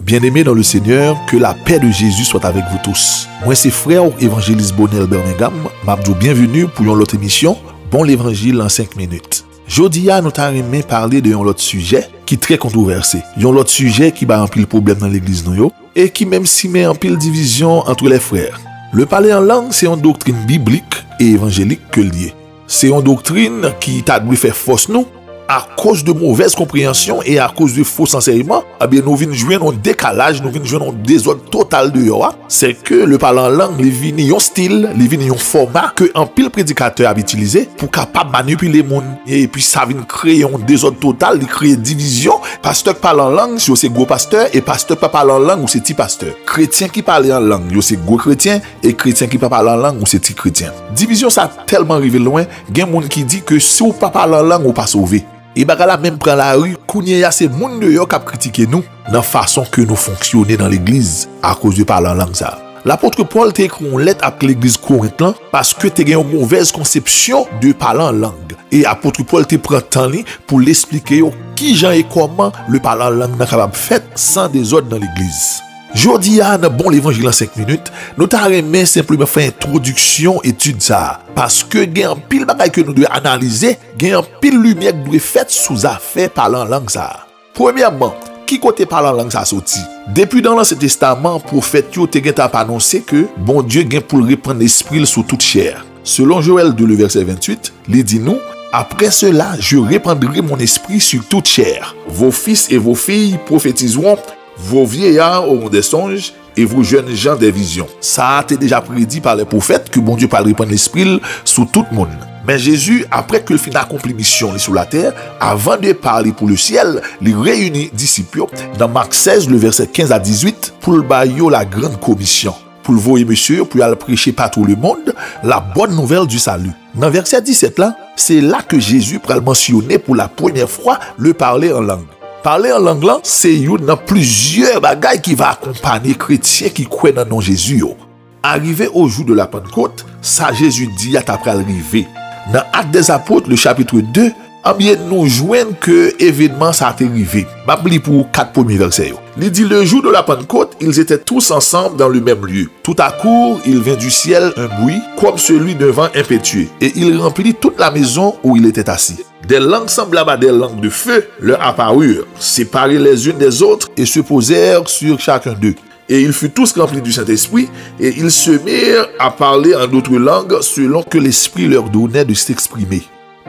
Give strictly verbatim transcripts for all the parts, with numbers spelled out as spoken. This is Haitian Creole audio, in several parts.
Bien-aimés dans le Seigneur, que la paix de Jésus soit avec vous tous. Mwen se frè w, Evanjelis Bonel Birmingham, m ap di w byenveni pou yon lòt emisyon, Bon Levanjil an senk minit. Jodi a, nou ta renmen pale de yon lòt sijè ki trè kontwovèse, yon lòt sijè ki bay anpil pwoblèm nan legliz nou yo, e ki menm simen anpil divizyon entre les frères. Le parler en langue, se yon doktrin biblik e evanjelik ke l ye. Se yon doktrin ki ta dwe fè fòs nou. Akoz de movèz konpreyansyon e akoz de fo ansèyman, ebyen, nou vin jwenn yon dekalaj, nou vin jwenn yon dezòd total deyò a. Se ke le parler en langue, li vini yon stil, li vini yon fòma ke anpil predikatè ap itilize pou kapab manipile moun. Epi sa vin kreye yon dezòd total, li kreye divizyon. Pastè k pale an lang, yo se gwo pastè, e pastè k pa pale an lang, yo se ti pastè. Kretyen ki pale an lang, yo se gwo kretyen, e kretyen ki pa pale an lang, yo se ti kretyen. Divizyon sa tèlman rive lwen, gen moun ki di ke si w pa pale an lang, ou pa sove. E bagay la menm pran lari, kounye a se moun deyò k ap kritike nou nan fason ke nou fonksyone nan legliz akoz de pale an lang sa. Lapot Pòl te ekri yon lèt ak legliz Korent lan paske te gen yon movèz konsepsyon de pale an lang. E apot Pòl te pran tan li pou l esplike yo kijan e kòman le pale an lang nan kapab fèt san dezòd nan legliz. Jodi a, nan Bon Levanjil an senk minit, nou ta renmen senpleman fè entwodiksyon etid sa a, paske gen anpil bagay ke nou dwe analize, gen anpil limyè k dwe fèt sou zafè pale an lang sa a. Premyèman, ki kote pale an lang sa a soti? Depi nan Ansyen Testaman, pwofèt yo te gentan ap anonse ke Bondye gen pou l repann lespri l sou tout chè. Selon Joël deux, le verset vingt-huit, li di nou, Après cela, je répandrai mon esprit sur toute chair. Vos fils et vos filles prophétiseront, vos vieillards auront des songes, et vos jeunes gens des visions. Sa a te deja predi pa lè pwofèt ke Bondye pral repann lespri l sou tout moun. Men Jezi, apre ke l fin akonpli misyon li sou latè, avan de pale pou le syèl, li reyini disip yo nan Mak sèz, le vèsè kenz a dizuit, pou l ba yo la grande commission, pou l voye mesye yo pou y al preche partout le monde la bonne nouvelle du salut. Nan vèsè disèt la, se la ke Jezi pral mansyone pou la premyè fwa le parler en langue. Pale an lang lan se youn nan plizyè bagay ki va akonpanye kretyen ki kwè nan non Jezi yo. Arrivé au jour de la Pentecôte, sa Jezi di a ta pral rive. Nan Actes des Apôtres, le chapitre deux, ebyen, nou jwenn ke evènman sa a te rive. M ap li pou ou kat premye vèsè yo. Li di, Le jour de la Pentecôte, ils étaient tous ensemble dans le même lieu. Tout à coup, il vint du ciel un bruit comme celui d'un vent impétueux, et il remplit toute la maison où il était assis. Des langues semblables à des langues de feu leur apparurent, séparées les unes des autres, et se posèrent sur chacun d'eux. Et ils furent tous remplis du Saint-Esprit, et ils se mirent à parler en d'autres langues selon que l'Esprit leur donnait de s'exprimer.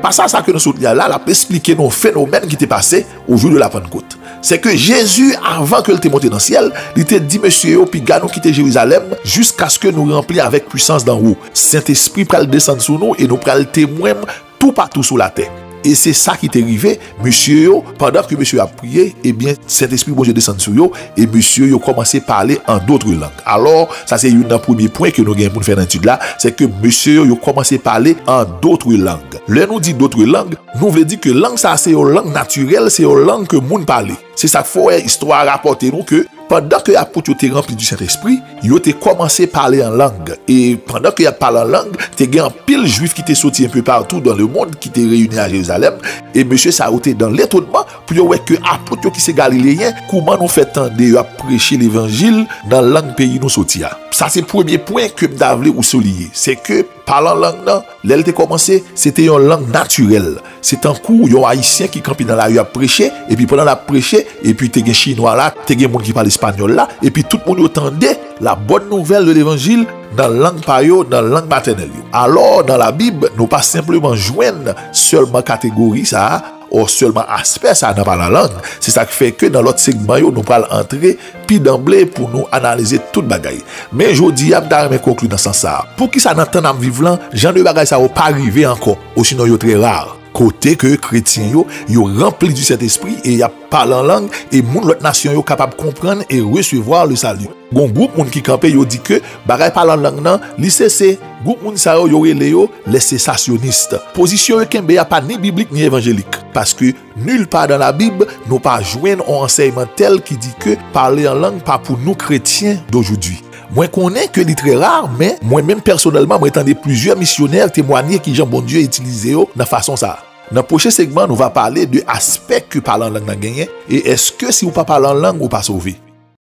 Pasaj sa ke nou sot li a la, l ap esplike nou yon fenomèn ki te pase au jour de la Pentecôte. Se ke Jezi, avan ke l te monte nan syèl, li te di mesye yo, Piga nou kite Jerizalèm, jiskaske nou ranpli avèk pwisans danwo. Sentespri pral desann sou nou e nou pral temwen m toupatou sou latè. E se sa ki te rive, mesye yo, pandan ke mesye yo ap priye, ebyen, Sentespri Bondye desann sou yo, e mesye yo kòmanse pale an dotre lang. Alò, sa se youn nan premye pwen ke nou gen pou n fè nan etid la, se ke mesye yo, yo kòmanse pale an dotre lang. Lè nou di dotre lang, nou vle di ke lang sa a se yon lang natirèl, se yon lang ke moun pale. Se sa k fè w wè istwa a rapòte nou ke pandan ke apot yo te ranpli di Sentespri, yo te kòmanse pale an lang. E pandan ke y ap pale an lang, te gen anpil Jwif ki te soti enpe patou dans le monde ki te reyini a Jerizalèm, e mesye sa yo te dan letonnman pou yo wè ke apot yo ki se Galileyen, kouman nou fè tande yo ap preche levanjil nan lang peyi nou soti a. Sa se premye pwen ke m ta vle ou souliye, se ke pale an lang nan, lè l te kòmanse, se te yon lang natirèl. Se tankou yon Ayisyen ki kanpe nan lari ap preche, epi pandan l ap preche, epi te gen Chinwa la, te gen moun ki pale espanyòl la, epi tout moun yo tande la bonne nouvelle de l'évangile nan lang pa yo, nan lang matènèl yo. Alò, nan Labib, nou pa senpleman jwenn sèlman kategori sa a, o sèlman aspè sa a nan pale an lang. Se sa k fè ke nan lòt segman yo, nou pral antre pi danble pou nou analize tout bagay. Men jodi a, m ta renmen konkli nan sans sa a. Poukisa nan tan n ap viv lan, jan de bagay sa yo pa rive ankò, osinon yo trè ra? Kote ke kretyen yo, yo ranpli di Sentespri e y ap pale an lang, e moun lòt nasyon yo kapab konprann e resevwa le salut. Gon gwoup moun ki kanpe, yo di ke bagay pale an lang nan, li se, se gwoup moun sa yo, yo rele yo les cessationnistes. Pozisyon yo kenbe a pa ni biblik ni evanjelik. Paske nil pa dan Labib, nou pa jwenn yon ansèyman tèl ki di ke pale an lang pa pou nou kretyen d'aujourd'hui. Mwen konnen ke li trè ra, men mwen menm pèsonèlman, mwen tande plizyè misyonè temwanye kijan Bondye itilize yo nan fason sa a. Nan pwochen segman, nou va pale de aspè ke pale an lang nan genyen, e èske si w pa pale an lang, ou pa sove.